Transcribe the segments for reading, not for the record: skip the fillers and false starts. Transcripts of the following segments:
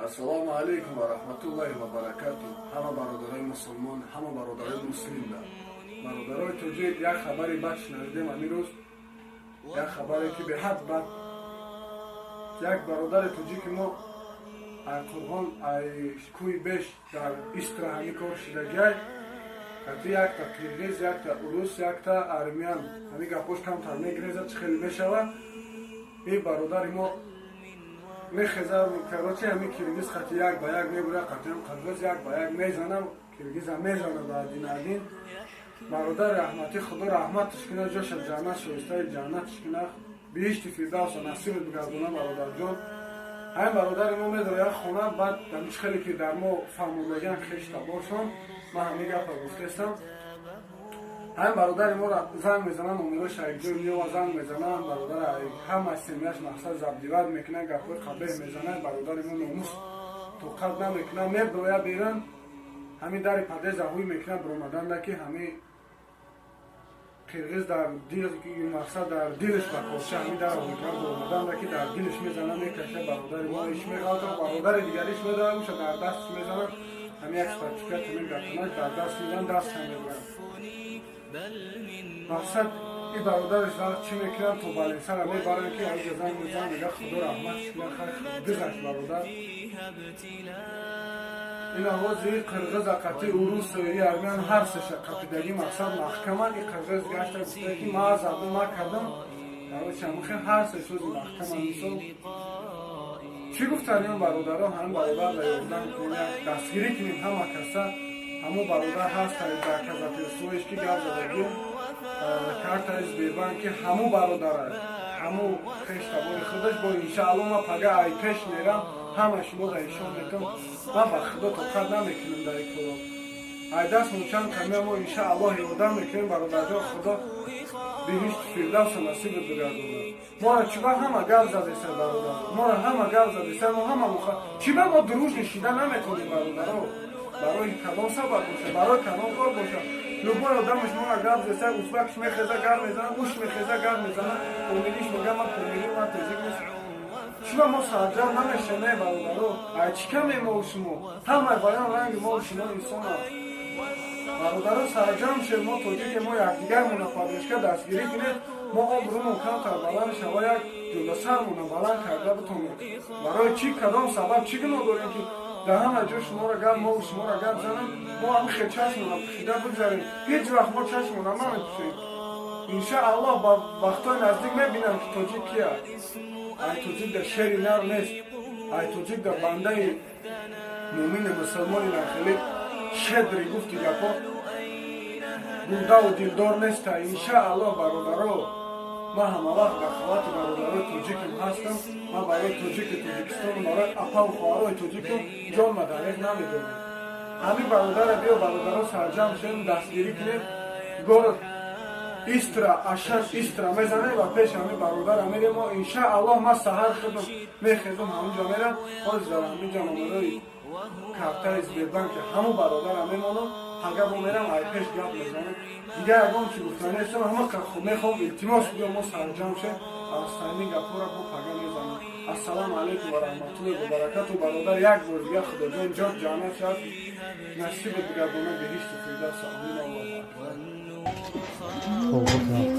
Ассалому алайкум ва раҳматуллоҳи ва баракату. Ҳама бародарои мусулмон, ҳама бародарои муслим, да бародарои тоҷик, як хабари бад шунавидем ҳамин рӯз, як хабаре ки беҳад бад. Як бародари тоҷики мо ай Қурғон, ай кӯи Беш, дар Истра ҳамин кор шидагиай. Кати якта қирғиз, якта урус, якта армян. Ҳамин гапош камтар мегирезад, чӣ хеле мешавад. Ин бародари мо мехеза, короче, ҳамин киргиз хати як ба як мебура, қатиам қирғиз як ба як мезанам, киргизам мезана ба один один. Бародари раҳматӣ, Худо раҳматш кина, ҷоша ҷаннат, шоистаи ҷаннатш кина, биҳишти фирдавса насибат бигардона, бародарҷон. Ҳамин бародари мо медора як хона, баъд дамиш хеле ки дар мо фаҳмондагиам хештаборшон, ман ҳамин гапа гуфтестам. Ҳамин бародари моро занг мезананд, номерош якҷой меова, занг мезананд, бародара ҳама семьяш мақсад забдиват мекунанд, гапҳои қабеҳ мезананд. Бародари мо номус тоқат намекунад, меброя берун, ҳамин дари подъезда ҳуй мекунад, биромаданда ки ҳамин қирғиз дар дил, мақсад дар дилаш ба корча ҳамин дара ҳуй кард, биромаданда ки дар дилаш мезана, мекаша, бародари мо иш меғалта, бародари дигариш медорад, уша дар дасташ мезанад, ҳамин як спартика тунин дар танаш дар даст мезанад, дастшам мебурад. Мақсад и бародараш вақт чӣ мекунанд, то больницара мебаранд, ки аиҷа занг мезанад, мега, Худо раҳматш кунад, хайр, гузашт бародар. Ин овози қирғиза қати урусу и армян ҳар сеша қапидагӣ, мақсад маҳкаман. И қирғиз гашта гуфта ки ма задум, ма кардам, короче, ҳамихел ҳар се шози маҳкаман. Мисол, чӣ гуфтан ин бародаро? Ҳамин бародарро ёрдам кунем, як дастгирӣ кунем ҳама каса. Ҳамон бародар ҳаст дар казафирсоиш ки гап задагӣ, картаи Сбербанк ки ҳамун бародара, ҳамун хештабори худаш бо. Иншаалло, ма пага ай пеш мерам, ҳама шуморо ишон метам. Ман ба Худо тоқат намекунам дар ин коро. Ай дастмон чанд камия, мо иншааллоҳ ёрдам мекунем. Бародарҷон, Худо биҳишти фирдавса насибат бигардонад. Моро чиба ҳама гап задеса, бародар? Моро ҳама гап задеса, мо ҳама муха чиба мо дружный шида наметонем, бародаро? Барои кадом сабаб боша, барои кадом кор боша, любой одамаш мора гап зеса, узбакш мехеза, гап мезана, уш мехеза, гап мезана, помириш мега, ман помири, ман тоҷик нест. Чиба мо сарҷам намешем, э бародаро? Ай чӣ каме мо шумо? Ҳамаи баян ранги мо шумо инсона. Бародаро, сарҷам шем, мо тоҷике, мо якдигармона поддержка, дастгирӣ кунем, мо обрӯмон камтар баланд шава, як ҷудасармона баланд карда битонем. Барои чӣ, кадом сабаб, чӣ гуноҳ дорем, ки дар ҳама ҷо шуморо гап, мо шуморо гап занам, мо ҳами хел чашмона пӯшида бигзарем? Ҳеҷ вақт мо чашмона намепӯшем. Иншааллоҳ, ба вақтҳои наздик мебинам, ки тоҷик кия. Ай тоҷик дар шери нар нест, ай тоҷик дар бандаи мӯмини мусулмони нахеле щедрый, гуфти гапо, гурдаву дилдор неста. Иншааллоҳ, бародаро, ман ҳамавақт дар халати бародарои тоҷикам ҳастам. Ман барои тоҷики Тоҷикистону барои апаву хоҳарои тоҷикам ҷонма дареғ намедонам. Ҳамин бародара биё, бародаро, сарҷам шем, дастгирӣ кунем. Город Истра, Ашан, Истра мезанем ва пеш ҳамин бародара мерем. Мо иншааллоҳ, ман саҳар худам мехезам, ҳамунҷо мерам. Ҳозир дар ҳаминҷа номерои картаи Сбербанки ҳамун бародара мемонам, пага бо мерам, ай пеш гап мезанам. Дигар ягон чи гуфта нестам. Ҳама мехоҳам, илтимос, биё, мо сарҷам шем. Астайни гапҳоро бо пага мезанам. Ассалому алайкум ва раҳматуллоҳи ва баракату. Бародар, як бор дигар Худоҷон ҷод ҷаннат шавад, насибат бигардона биҳишти фирдавса. Амин, Аллоҳу акбар. Тавба кард.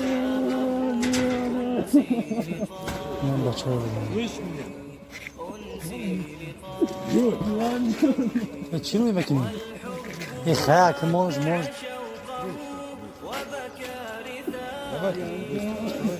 Ман бачаҳо будам. Чӣ рӯй мекунӣ? Э, хак, мож, мож. Давай, быстро.